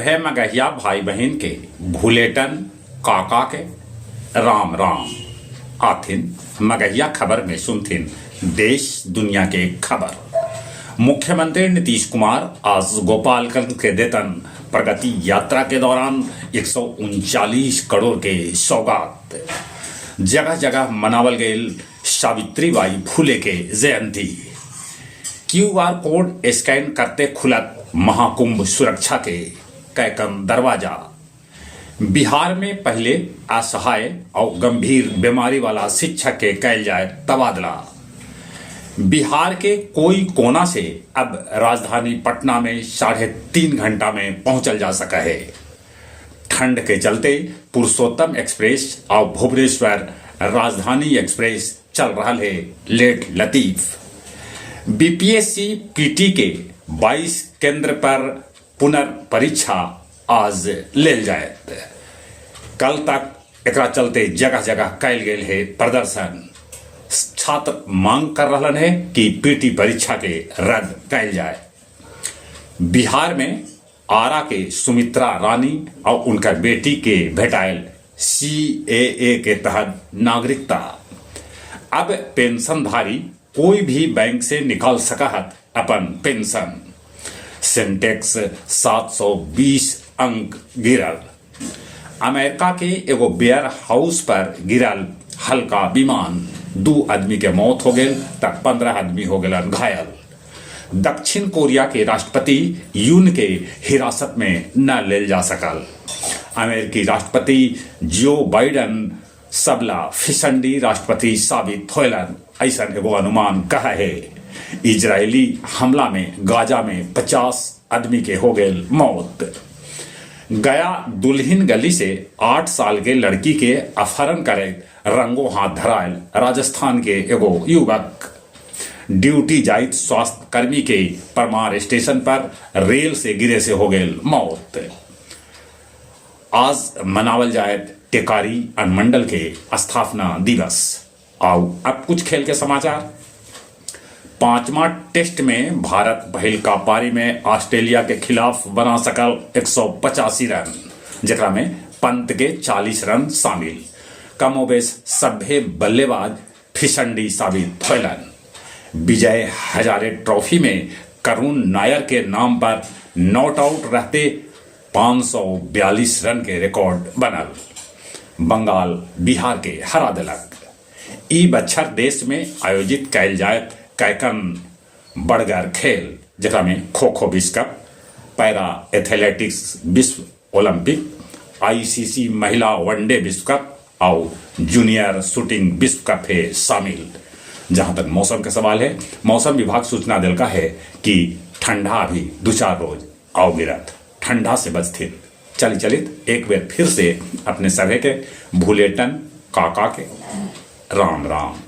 सभे मगहिया भाई बहिन के भुलेटन काका के राम राम। आथिन मगहिया खबर में सुनथिन देश दुनिया के खबर। मुख्यमंत्री नीतीश कुमार आज गोपालगंज के देतन प्रगति यात्रा के दौरान 139 करोड़ के सौगात। जगह जगह मनावल गईल सावित्रीबाई फुले के जयंती। क्यूआर कोड स्कैन करते खुलत महाकुंभ सुरक्षा के कैकन दरवाजा। बिहार में पहले असहाय और गंभीर बीमारी वाला शिक्षक के कैल जाए तबादला। बिहार के कोई कोना से अब राजधानी पटना में 3.5 घंटा में पहुंचल जा सका है। ठंड के चलते पुरुषोत्तम एक्सप्रेस और भुवनेश्वर राजधानी एक्सप्रेस चल रहा है लेट लतीफ। बीपीएससी पीटी के 22 केंद्र पर पुनर्परीक्षा आज लेल जायत। कल तक एकरा चलते जगह जगह कैल गेल है प्रदर्शन। छात्र मांग कर रहलन है कि पीटी परीक्षा के रद्द कैल जाए। बिहार में आरा के सुमित्रा रानी और उनकर बेटी के भेटायल सीएए के तहत नागरिकता। अब पेंशनधारी कोई भी बैंक से निकाल सकत अपन पेंशन। सेंटेक्स 720 अंक गिरल। अमेरिका के एगो बेयर हाउस पर गिरल हल्का विमान, 2 आदमी के मौत हो गेल तक 15 आदमी हो गेलन घायल। दक्षिण कोरिया के राष्ट्रपति यून के हिरासत में न लेल जा सकल। अमेरिकी राष्ट्रपति जो बाइडन सबला फिसंडी राष्ट्रपति साबित होलन, ऐसा एगो अनुमान कहा है। इजरायली हमला में गाजा में 50 आदमी के हो गए मौत। गया दुल्हिन गली से 8 साल के लड़की के अपहरण करे रंगो हाथ धरायल राजस्थान के एगो युवक। ड्यूटी जाइत स्वास्थ्य कर्मी के परमार स्टेशन पर रेल से गिरे से हो गए मौत। आज मनावल जाए टेकारी अनुमंडल के स्थापना दिवस। आओ अब कुछ खेल के समाचार। 5वां टेस्ट में भारत पहिलका पारी में ऑस्ट्रेलिया के खिलाफ बना सकल 185 रन, जेकरा में पंत के 40 रन शामिल। कमोबेश सभ्य बल्लेबाज फिसंडी साबित होलन। विजय हजारे ट्रॉफी में करुण नायर के नाम पर not out रहते 542 रन के रिकॉर्ड बनल। बंगाल बिहार के हरा दिलक। ई बच्छर देश में आयोजित कैल जाए कैकन बड़गर खेल, जेकरा में खो खो विश्व कप, पैरा एथलेटिक्स विश्व ओलंपिक, आईसीसी महिला वनडे विश्व कप और जूनियर शूटिंग विश्व कप है शामिल। जहां तक मौसम का सवाल है, मौसम विभाग सूचना दिलका है कि ठंडा अभी 2-4 रोज आओ गिरत, ठंडा से बचथिन। चली चलित एक बार फिर से अपने सभे के भुलेटन काका के राम राम।